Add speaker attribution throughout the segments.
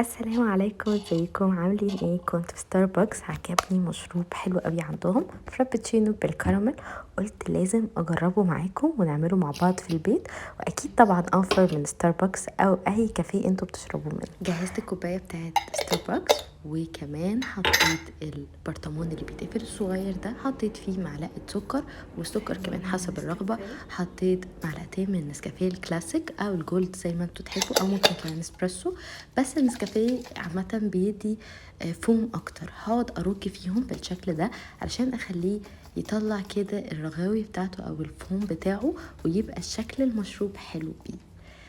Speaker 1: السلام عليكم، ازيكم؟ عاملين ايه؟ كنت في ستاربكس، عجبني مشروب حلو قوي عندهم، frappuccino بالكراميل. قلت لازم اجربه معاكم ونعمله مع بعض في البيت، واكيد طبعا اوفر من ستاربكس او اي كافيه انتوا بتشربوه منه. جهزت الكوباية بتاعت ستاربكس، وكمان حطيت البرطمان اللي بيتقفل الصغير ده، حطيت فيه معلقه سكر، والسكر كمان حسب الرغبة. حطيت معلقتين من النسكافيه الكلاسيك او ال gold زي ما انتوا تحبوا، او ممكن كمان اسبريسو، بس النسكافيه عامة بيدي فوم اكتر. هقعد ارج فيهم بالشكل ده علشان اخليه يطلع كده الرغاوي بتاعته او الفوم بتاعه، ويبقى الشكل المشروب حلو بيه.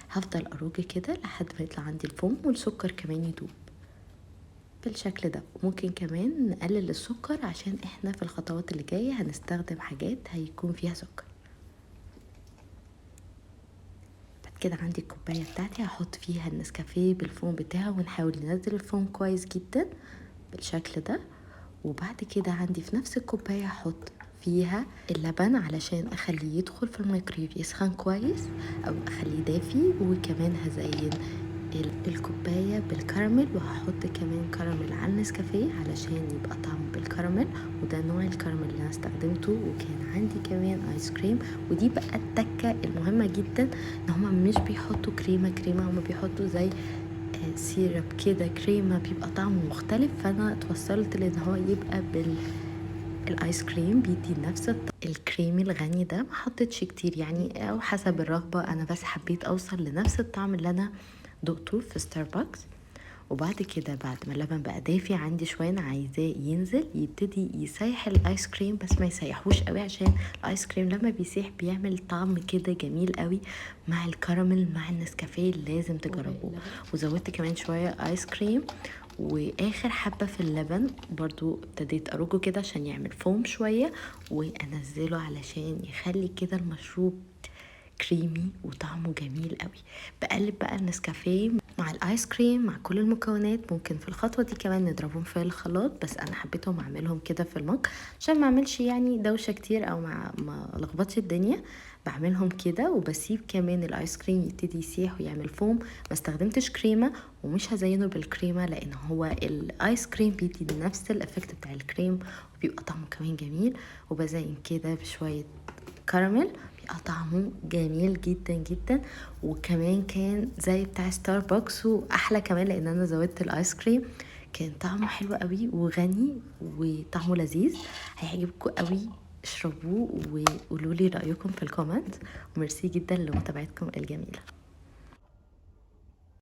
Speaker 1: هفضل ارج كده لحد ما يطلع عندي الفوم والسكر كمان يدوب بالشكل ده. وممكن كمان نقلل السكر عشان احنا في الخطوات اللي جاية هنستخدم حاجات هيكون فيها سكر. بعد كده عندي الكوباية بتاعتي هحط فيها النسكافيه بالفوم بتاعه، ونحاول ننزل الفوم كويس جدا بالشكل ده. وبعد كده عندي في نفس الكوباية هحط فيها اللبن علشان اخليه يدخل في الميكرويف يسخن كويس او اخليه دافي. وكمان هزين الكوباية بالكراميل، وهحط كمان كراميل على النسكافيه علشان يبقى طعمه بالكراميل، وده نوع الكراميل اللي انا استخدمته. وكان عندي كمان ايس كريم، ودي بقى التكة المهمة جدا، ان هما مش بيحطوا كريمة كريمة، هما بيحطوا زي syrup كده كريمة، بيبقى طعمه مختلف. فانا اتوصلت لان هو يبقى الايس كريم بيدي نفس الكريمي الغني ده. ما حطيتش كتير يعني، او حسب الرغبة، انا بس حبيت اوصل لنفس الطعم اللي انا دقته في ستاربكس. وبعد كده بعد ما اللبن بقى دافي عندي شوية، انا عايزاه ينزل يبتدي يسيح الايس كريم، بس ما يسيحوش قوي عشان الايس كريم لما بيسيح بيعمل طعم كده جميل قوي مع الكراميل مع النسكافيه، لازم تجربوه. وزودت كمان شوية ايس كريم، واخر حبه في اللبن برضو ابتديت ارجه كده عشان يعمل فوم شوية، وانزله علشان يخلي كده المشروب كريمي وطعمه جميل قوي. بقلب بقى النسكافيه مع الايس كريم مع كل المكونات. ممكن في الخطوة دي كمان نضربهم في الخلاط، بس انا حبيتهم اعملهم كده في المج عشان ما اعملش دوشه كتير او ما لخبطش الدنيا. بعملهم كده وبسيب كمان الايس كريم يبتدي يسيح ويعمل فوم. ما استخدمتش كريمة ومش هزينة بالكريمه لان هو الايس كريم بيدي نفس ال effect بتاع الكريم وبيبقى طعمه كمان جميل. وبزين كده بشوية كراميل، بيبقى طعمه جميل جدا جدا، وكمان كان زي بتاع ستاربكس واحلى كمان لان انا زودت الايس كريم. كان طعمه حلو قوي وغني وطعمه لذيذ، هيعجبكم قوي. اشربوه وقولوا لي رايكم في ال comment، وميرسي جدا لمتابعتكم الجميلة.